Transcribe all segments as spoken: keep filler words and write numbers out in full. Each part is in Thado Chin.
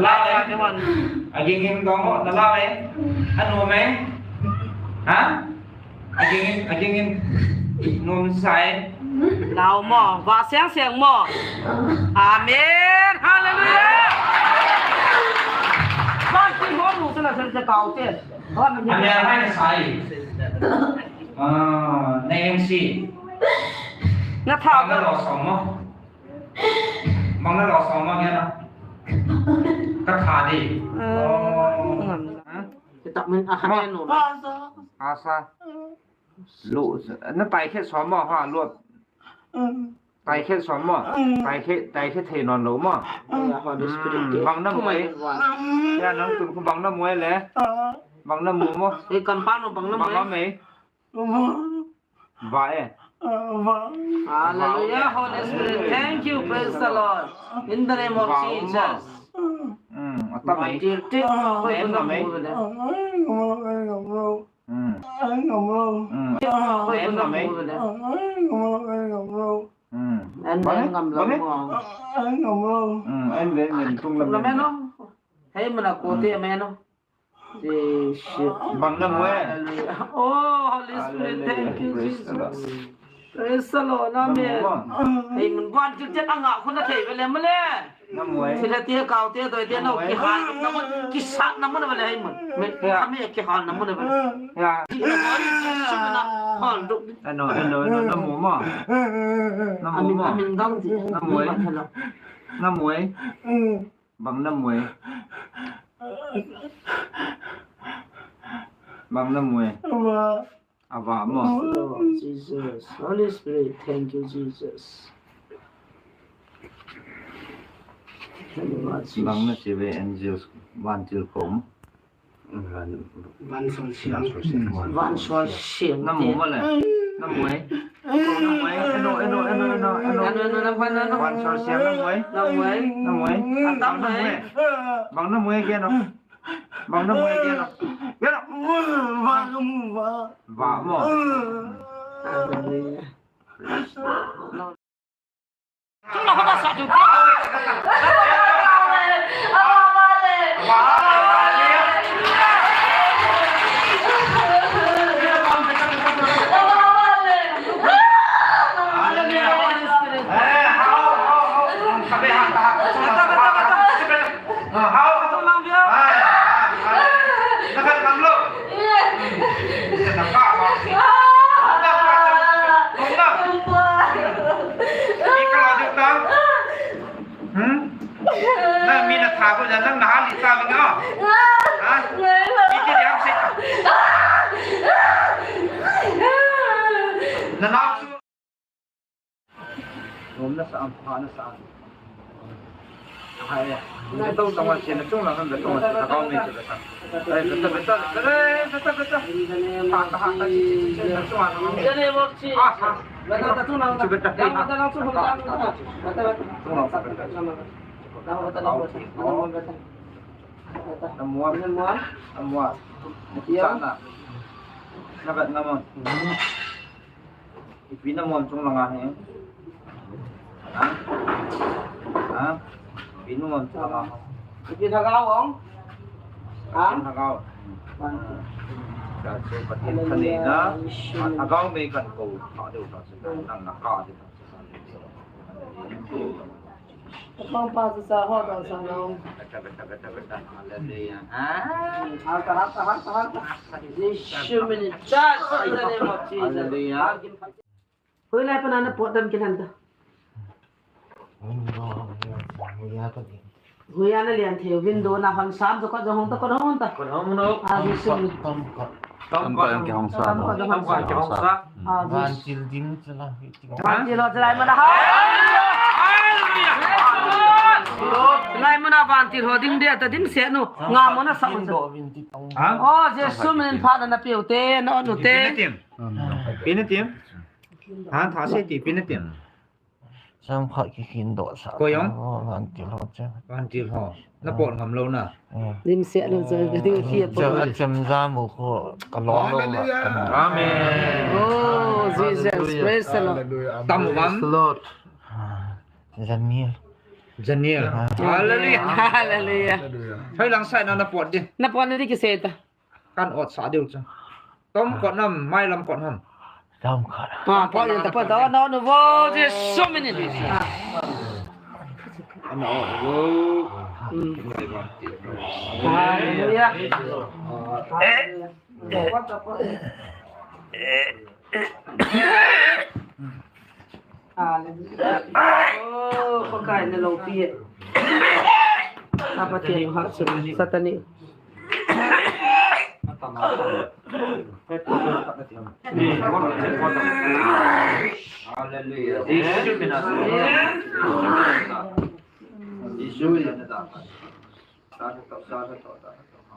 Nala le. Aging in dong mo, nala le. Anu me. Ha? Aging in, aging in. Num sai. Nau mo, va siang siang mo. Amen. Hallelujah. Ba ki mo nu sa na sa sa kau te. Ba mi. Amen. Hai sai. Ah, name si. Na tha. Bang na lo som mo. Bang na lo som mo nge na. Ka tha di. Oh. Kita min a ha no. Asa. Lu, na tai khe som mo ha, lu. Tai khe som mo. Tai khe, tai khe thei non lo mo. Ya, Holy Spirit. Bang na mo. Ya, nang tun khu bang na mo le. Bang na mo mo. E kan pa no bang na mo. Bang na mo. Ba e. Hallelujah, Holy Spirit. Thank you, praise the Lord. In the name of Jesus. Hmm, atam e. Em na me. Hmm. Em na me. Hmm. Em na me. Hmm, em ve, em tung la me. Hei, mana kote me no. Bang na mo e. Hallelujah. Oh, Holy Spirit, thank you, Jesus. Praise the Lord. Amen. Hei mun ban kil chen anga khun na thei ve le mo le. Na mo e. Sila ti kau te doi te no ki hal na mo, ki sat na mo na ve le hei mun. Me ka me ki hal na mo na ve. Ya. Hal do. Ano, ano, ano, na mo mo. Na mo mo. Amin dang ti. Na mo e. Na mo e. Bang na mo e. Bang na mo e. Ava. Ava mo. Oh, Jesus. Holy Spirit, thank you, Jesus. Bang na chi ve angels vantil kom. Van, Vansol Siang. Vansol Siang. Na mu mo le? Na mu e? Na mu e? Eno, eno, eno, eno, eno. Eno, eno, na mu e, na mu e. Vansol Siang na mu e? Na mu e? Na mu e? Atam na mu e? Bang na mu e, keno. Bang na mu e, keno. Keno. Va ka mu va. Va mo. Hallelujah. Hmm? Na mi na tha ko jan nang na ha li ta bang a. Ha? Iti diam se. Na na su. Nom na sa am, pha na sa am. Hai. Na tong tong wa chen na chung la han da tong wa sa ka me chu da sa. Ai, beta, beta, beta, beta, beta. Ha, ha, ha, ha, ha, ha, ha. Ah, ha. Beta, beta, beta, beta. Namuam. Namuam. Namuam. Namuam. Ipi namuam chung langa hi? Ha? Ha? Ipi namuam chung langa? Ipi thagau ong? Ha? Ipi thagau? Ka che Pathen khanei na. Thagau mei kan ko. Ka deu ka che. Nang na ka deu. Bang pa sa sa ho ta sa na ong. Hallelujah. Ha? Harta, harta, harta, harta. Jesu min in charge in the name of Jesus. Hallelujah. Hoilai pana na pot dam kilan ta. Hoiya na lian thei window na hon sam to kot jong hong ta, kot hong ta. Kot hong no. Ah, Jesu. Tam kot. Tam kot jong ki hong sa. Tam kot jong hong sa. Ah, Jesu. Vantil ding chala. Vantil ho chalai mana ha. Chalai mana vantil ho ding dia ta dim se no. Nga mo na sa. Ha? Oh, Jesu min pha na na piu te no nu te. Pinatim. Pinatim. Ha, tha se ti pinatim. Sam khat ki khin doh sa. Koi jong? Oh, vantil ho che. Vantil ho. Na pot ngam lou na. Eh. Lim se lou che, ka ti ka ti a pot. Che, a chem ja mu ko ka long lou la. Amen. Oh, Jesus. Hallelujah. Praise the Lord. Hallelujah. Tam van. Praise the Lord. Ah, Janiel. Janiel. Ah. Hallelujah. Hallelujah. Hoi lang sai na na pot di. Na pot na di ki se ta. Kan ot sa diu chu. Tom kot nam, mai lam kot nam. Tom kot. Ah, pot ta pot ta, no, no, wo, Jesu min in. Ana ot wo. Hmm. Hallelujah. Hallelujah. Oh, Pakai na loupi e. Apa tiang hak sum Satani. Hallelujah.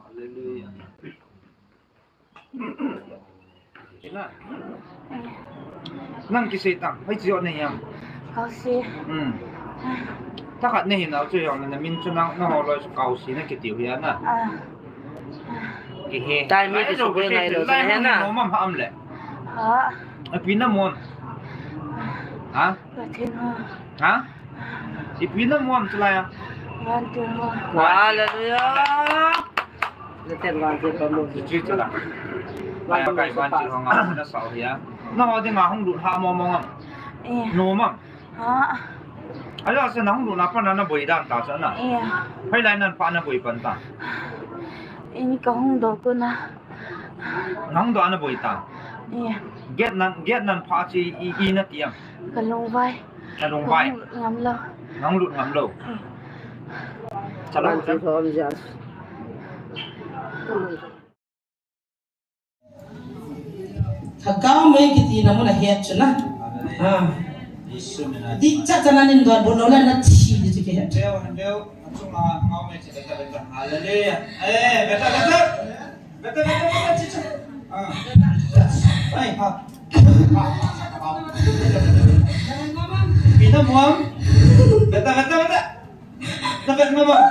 Hallelujah. Nang kisei tang, hoi chi o nei ham? Kausi. Hmm. Thakhat nei hin au chu jong na min chu nang, nangho loi chu Kausi na kitiu hi a na. Ah. Kihe. Tai mi kisu ko ngai lo chu na he na. Nom am ha am le. Ha. Ipi na mon. Ha? Pathen ho. Ha? Ipi na muam chu lai a? Vantil ho. Hallelujah. Na ten vantil ho mo. Chu chu la. Lai a kai vantil ho nga na sao hi a. Nangho dinga hung lut ha mo mo ngam. Eh. Nom am? Ha. Ala sa na hung lut na pa na na boi dan ta sa na. Eh. Hoi lai nan pa na boi pan ta. Ini ka hung do ko na. Na hung do na boi ta. Eh. Get nan, get nan pa chi i, i na ti am. Ka lungvai. Ka lungvai. Ka hung lut ngam lou. Nang lut ngam lou. Chalou. Thagau mei kiti na mun a het chu na. Ha. Di cha cha na nin don bol lou na na thi di chu ki het. Hallelujah. Eh, beta, beta. Beta, beta, beta, chicha. Ah. Ai, ha. Ipi namu ham? Beta, beta, beta. Navet ngam ham?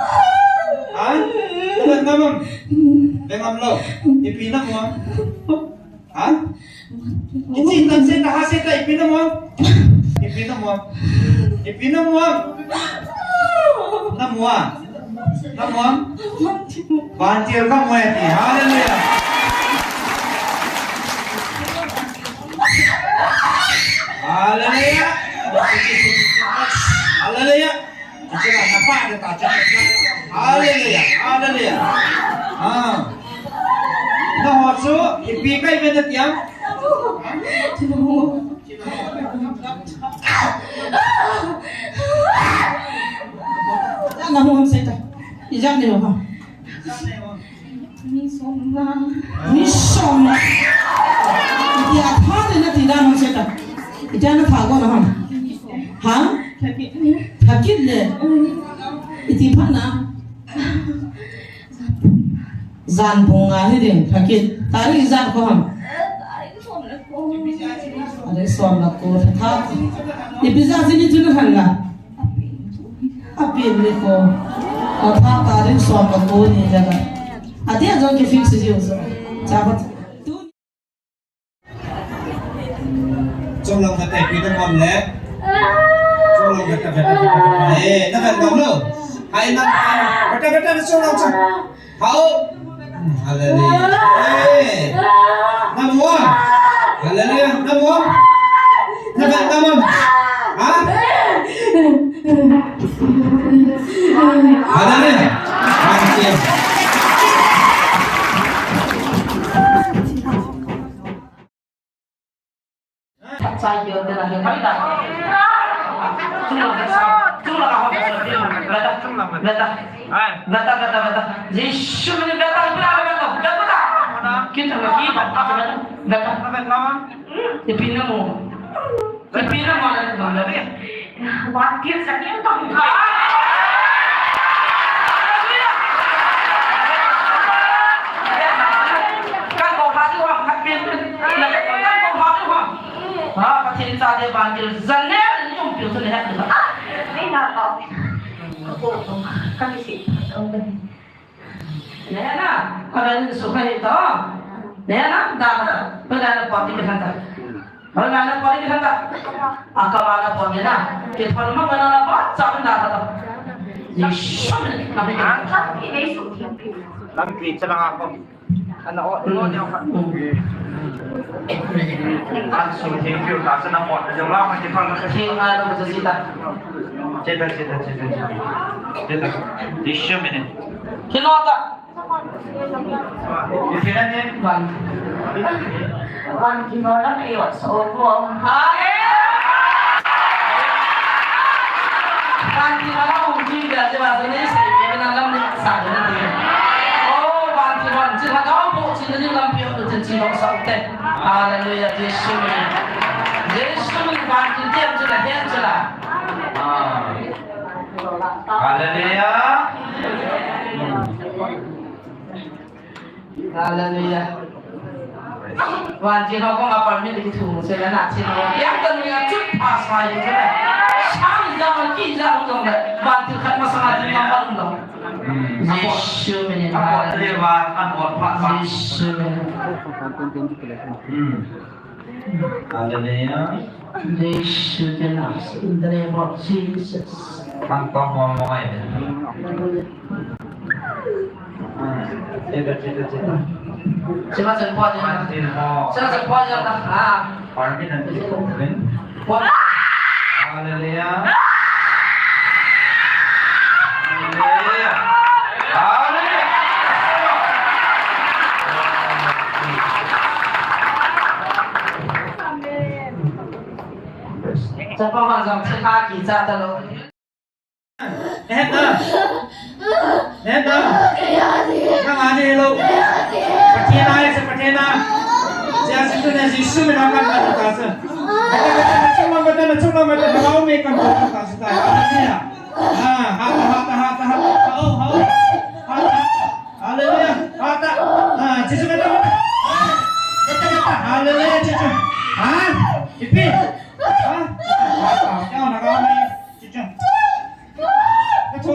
Ha? Navet ngam ham? Ve ngam lou. Ipi namu ham? Ha? Ichi tan se ta ha se ta ipi namu ham? Ipi namu ham? Ipi namu ham? Namu ham? Namu ham? Vantil kamu e ti. Hallelujah. Hallelujah. Hallelujah. Hallelujah. Hallelujah. Ah. Naho chu ipi kai ve nati ham? Namu ham seta. Ijat neiho ham? Ni som na. Ni som na. Itia tha le nati dan ham seta. Itia natha go na ham? Ha? Thakit le. Iti phat na? Jan pung nga hi ding, thakit. Tarik ijat ko ham? Tarik som le ko. Tarik som le ko. Tha. Ipi jeh a jini chu nahan la? Apen le ko. Atha tarik som le ko ni jana. Adia jong kifix jiu so. Cha ba. Chunglang kate pi namu ham le. Chunglang kate, kate, kate, kate. Eh, navet ngam lou. Hai na, beta, beta, chunglang cha. Hao. Hallelujah. Eh. Namu ham? Hallelujah. Namu ham? Navet ngam ham? Ha? Hallelujah. Thank you. Beta, beta, beta, beta. Jesu min beta, beta, beta, beta. Kita lagi, beta, beta. Ipi namu. Ipi namu. Vantil sa niya to. Kan ko pha diu ham, kan pin pin. Kan ko pha diu ham. Ha, Pathen cha de vantil. Janel ni um piu tu ne ha. Ni na pa. Ko ko. Kan si. Nena, avel in sukha hi to. Nena, da ka ta. Pela na pon ni ka ta. Pela na pon ni ka ta. Aka ma na pon ni na. Ke thon ma na na pa, cha na ta. Yesu na ni ka. Lampi cha na ko. Ana o, no, no. An su thing piu ta sa na pon, jong la ma ke thon na. Thing a lo sa si ta. Che ta, che ta, che ta, che ta. Che ta. Yesu min. Kino ta. Wan. Wan kino la ke yo so ko. Ha. Wan kino la ko ki da je ba ne se ke na lam ni sa ne. Oh, wan kino, chi la ka po chi ni lam pio tu chi lo sa te. Hallelujah, Jesu min. Jesu min wan kino te chi la he chi la. Ah. Hallelujah. Hallelujah. Vantil ho koma permit ki thu se na thi no. Yang ta ni ya chut pha sa ye ke. Sang ja ma ki ja hu jong le. Vantil khat ma sa ma thi ma ma lo. Jesu min. Hallelujah. Jesu min. Hmm. Hallelujah. They should announce in the name of Jesus. Thang tong mo mo ai. Chita, chita, chita. Chima chen pua chen. Chima chen pua chen. Ah. Parmi nan ti ko chen. Hallelujah. Hallelujah. Hallelujah. Chapa ma jong che kha ki cha ta lo. Eh, na. Eh, na. Nang ani lo. Pathen ai sa, Pathen a. Jesu tu na Jesu min a kan ta sa. Beta, beta, na chuma, beta, na chuma, beta, na mau me kan ta sa ta. Hallelujah. Ah, ha, ha, ha, ha, ha.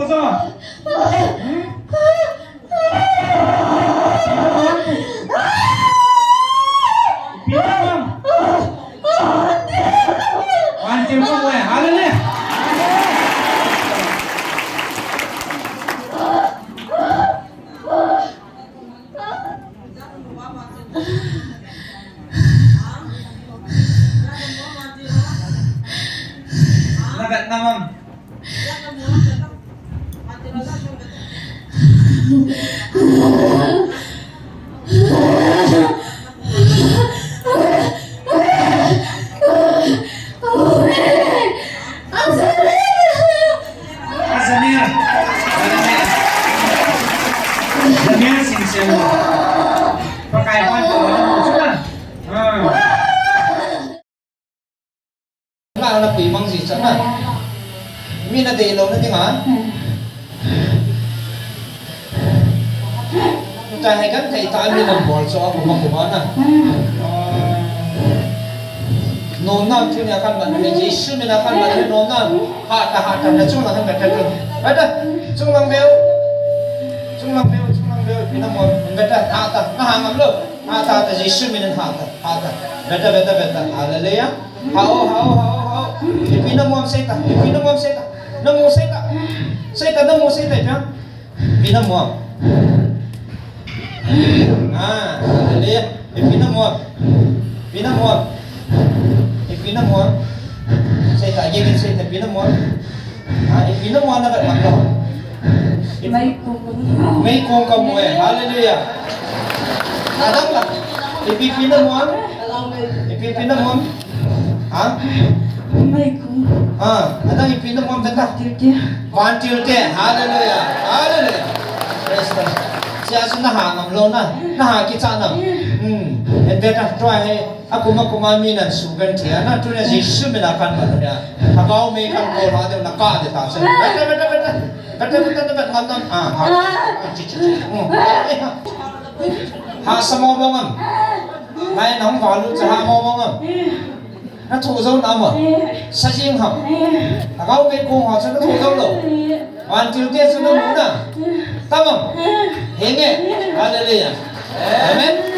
Na vet na mam. Azamir. Azamir Singsing. Pakai pon ko na mo chuna. Ah. Na na pui mang ji cha na. Mi na dei lou na ding a. Ta hai kan thei ta mi na bol cho a kuma kuma na. Nom na tu ni a kan ban ni Jesu mi na kan ban ni nom na. Ha ta ha ta na chung na kan ta tu. Ba ta. Chung lang beu. Chung lang beu, chung lang beu. Mi na mo. Ba ta ha ta. Na ha ngam lou. Ha ta ta Jesu mi na ha ta. Ha ta. Ba ta ba ta ba ta. Hallelujah. Hao, hao, hao, hao. Ipi na muam sei ta, ipi na muam sei ta. Na muam sei ta. Sei ta, na muam sei ta, ipi na. Ipi na muam. Ah, hallelujah. Ipi na muam. Ipi na muam. Ipi na muam. Sei ta, again, sei ta, ipi na muam. Ha, ipi na muam na vet ngam lou. Meikong. Meikong kamu e. Hallelujah. Adang la. Ipi ipi na muam. Ipi ipi na muam. Ha? Meikong. Ha, adang ipi na muam vet ta. Tilti. Vantil te. Hallelujah. Hallelujah. Praise the Lord. Sia su na ha ngam lou na. Na ha kicha na. Hmm. En vet ta try he. Akuma kuma mi nan su kan thia na tu na Jesu mi na kan ba na. Ha kau mi kan ko ha de na ka de ta se. Beta beta beta. Beta beta beta ngam nam. Ah, ha. Chi chi chi. Hmm. Ha sa mo mo ngam. Ngai nam va lu cha ha mo mo ngam. Na thu zo na mo. Sa jing ham. Ha kau mi ko ha sa na thu zo lo. Vantil te sa na mo na. Ta mo. Henge. Hallelujah. Amen.